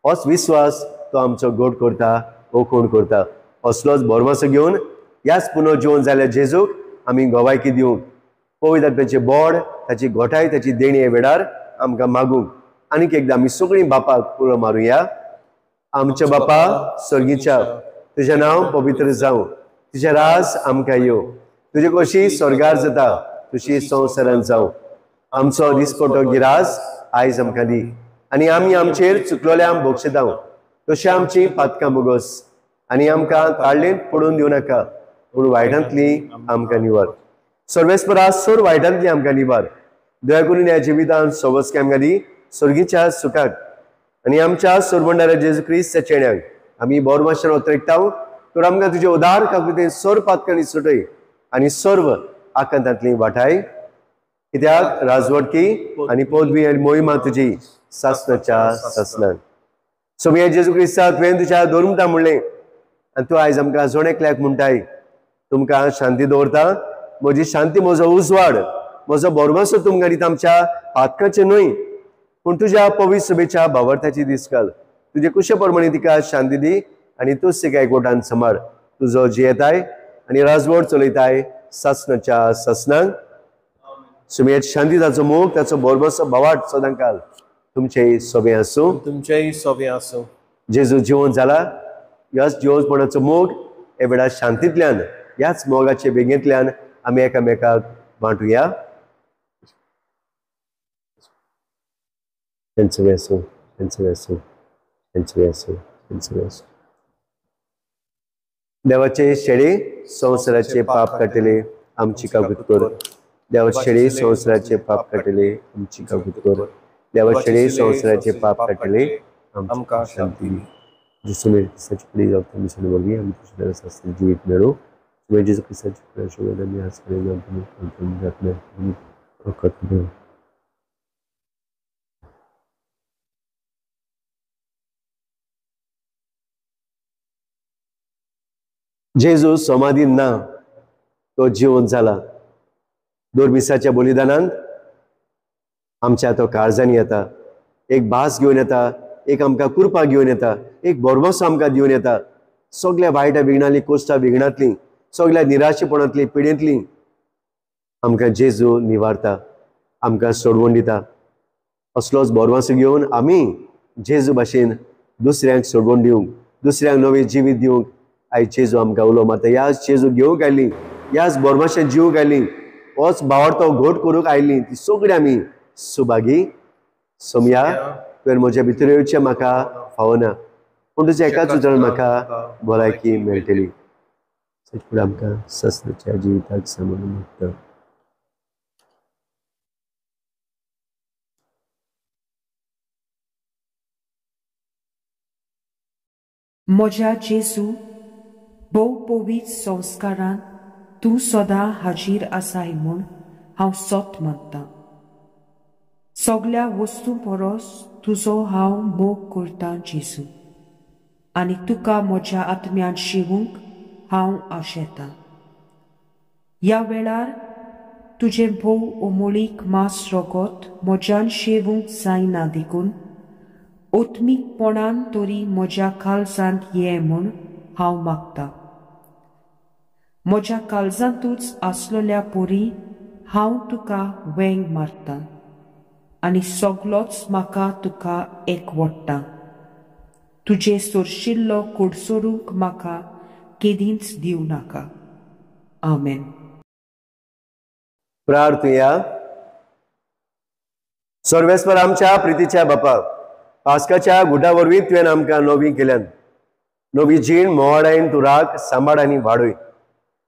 होच विस्वास तो आमचो गोड करता, ओखोण करता। असलोच भरवंसो घेवन ह्याच पुनर्जिवन जाल्या जेजूक आमी गवायकी दिवंक, पवित्र आत्म्याचें बोड, ताची गोठाय, ताची देणी हे वेळार आमकां मागूंक आनीक एकदां आमी सगळीं बापाक पुरो मारुया। आमच्या बापा स्वर्गीच्या, तुजें नांव पवित्र जावं, तुजें राज आमकां येवं, तुजे कशी स्वर्गार जाता तशी संवसारांत जावं। आमचो दिसपटो गिराज आयज आमकां दी आनी आमी आमचेर चुकलोल्यांक भोगशेतांव तशी आमची पातकां भोगोस आनी आमकां ताळ्ळेंत पडून दिवं नाका, पूण वायटांतली आमकां निवार। सर्वेस्परा सर वायटांतली आमकां निवार। दया करून ह्या जिवितांत सवस्की आमकां दी स्वर्गीच्या सुखाक आनी आमच्या सोरबंडाऱ्या जेजू क्रिस्ताच्या चेड्यांक आमी बोरमाशान ओतरेकताव तर आमकां तुजे उदार काकुळटेन सर्व पातकांनी सुटय आनी सर्व आकांतांतली वाटाय। कित्याक राजवटकी आनी पदवी आनी मोहिमा तुजी सासनाच्या सासनान। सोमया जेजू क्रिस्ता तुवें तुज्या धर्मता म्हणलें आनी तूं आयज आमकां जण एकल्याक म्हणटाय, तुमकां शांती दवरता, म्हजी शांती म्हजो उजवाड म्हजो भरवंसो तुमकां दिता, आमच्या पातकाचें न्हय पूण तुज्या पवित्र सभेच्या भावार्थाची दीस घाल। तुजे कुशे प्रमाणे तिका शांती दी आनी तूंच तिका एकवटान सांबाळ। तुजो जियेताय आनी राजवट चलयताय सासनाच्या सासनाक। सुमेर शांती, ताचो मोग, ताचो भरवंसो भावार्थ सदांकाल तुमचेय सोबें आसूं, तुमचेय सोबें आसूं। जेजू जिवन जाला ह्याच जिवनपणाचो मोग हे वेळार शांतींतल्यान ह्याच मोगाचे बेगेंतल्यान आमी एकामेकाक वांटुया। तेंचो आसूं, तेंचो आसूं, तेंचो आसूं, तेंचो आसूं। देवाचे शेळी संवसाराचे पाप काडटले आमची काकूत कर। देवाचे शेळी संवसाराचे पाप काडटले आमची काकूत कर। देवाचे शेळी संवसाराचे पाप काडटले आमकां शांती दी। जेजू क्रिस्ताचे पुढे जावं आमी वरवीं आमी तुज्या शास्त्र जिवीत मेळूं। जेजू क्रिस्ताचे पुढे आमी आज कडेन जेजू समाधीन ना, तो जिवन जाला। दुर्मिसाच्या बलिदानान आमच्या तो काळजांनी येता, एक भास घेवन येता, एक आमकां कृपा घेवन येता, एक भरवंसो आमकां दिवन येता। सगल्या वायटा विघ्नांतली, कोश्टा विघ्नांतली, सगल्या निराशेपणांतली, पिडेंतली आमकां जेजू निवारता, आमकां सोडवण दिता। असलोच भरवंसो घेवन आमी जेजू भाशेन दुसऱ्यांक सोडवण दिवंक, दुसऱ्यांक नवें जिवीत दिवंक आयज जेजू आमकां उलो मारता। ह्याच जेजू घेवंक आयली, ह्याच भरवंशान जिवंक आयली, होच भावार्थो घोट करूंक आयली, ती सगळी आमी सुभागी। सोमया तुवें म्हज्या भितर येवचें म्हाका फावना, पूण तुज्या एकाच उतरान म्हाका भलायकी मेळटली। फुडें आमकां सासणाच्या जिविताक सांबाळून मागता। म्हज्या जेजू, भोव पवित्र संस्कारान तूं सदां हाजीर आसाय म्हूण हांव सत मानतां। सगल्या वस्तूं परस तुजो हांव मोग करतां जेजू, आनी तुका म्हज्या आत्म्यान शिवूंक हांव आशेतां। ह्या वेळार तुजें भोव अमोळीक मांस रगत म्हज्यान शेवूंक जायना देखून आत्मीकपणान तरी म्हज्या काळजांत ये म्हूण हांव मागतां। म्हज्या काळजांतूच आसलेल्या परी हांव तुका वेंग मारतां आनी सगलोच म्हाका तुका एकवट्टा। तुजें सोरशिल्लो कोडसोरूंक म्हाका केदींच दिवं नाका। आमेन। प्रार्थुया। सर्वेस्पर आमच्या प्रितीच्या बापा, पास्काच्या गुटा वरवीं तुवें आमकां नवी केल्यान, नवी जीण मोवाडायन तूं राख, सांबाळ आनी वाडय।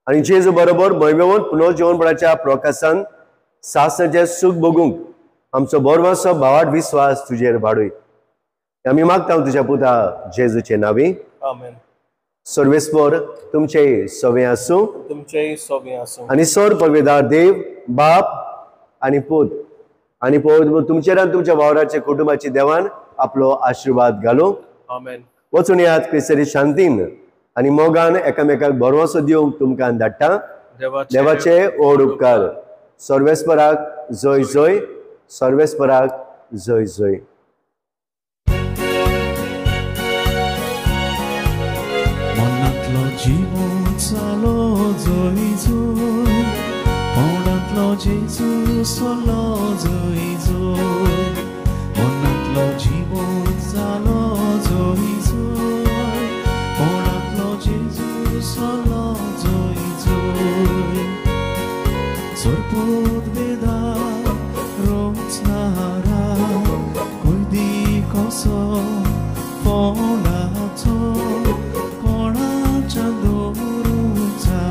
आनी जेजू बरोबर भंयभेवन पुनर्जीवनपणाच्या प्रकासान सासणाचें सूख भोगूंक आमचो बरवसो भावाट विस्वास तुजेर वाडय। आमी मागता तुज्या पुता जेजूचे नांवी, आमेन। सर्वेस्पर तुमचेय सवे आसूं, तुमचेय सवे आसूं। आनी सर पवित्र देव बाप आनी पूत आनी पवित्र तुमचेर आनी तुमच्या वावराचे कुटुंबाचे देवान आपलो आशिर्वाद घालूं। आमेन। वचून यात क्रिस्ताचे शांतीन आनी मोगान एकामेकाक भरवंसो दिवंक तुमकां धाडटा। देवाचे ओड उपकार। सर्वेस्पराक जय जय, सर्वेस्पराक जय जय। जोय जोय, मनांतलो जेजू सोलो जोय जोय, मनांतलो जिवंत जालो जोय जोय, मनांतलो जेजू सोलो जोय जोय. सोरपोत वेदा रोचनारा कोयदी कसो फोंडाचो कोणाच्या दवरूचा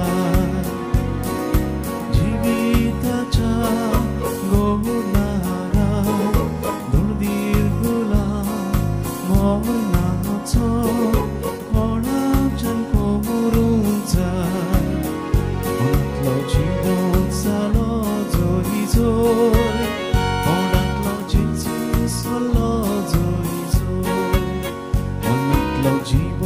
जिविताच्या गोडारा दुर्दीर गुला मरणाचो कोणाच्यान करूचा. मनांतलो जिवंत जालो जोय जोय, मनांतलो जेजू सोलो जोय जोय, मनांतलो जिवंत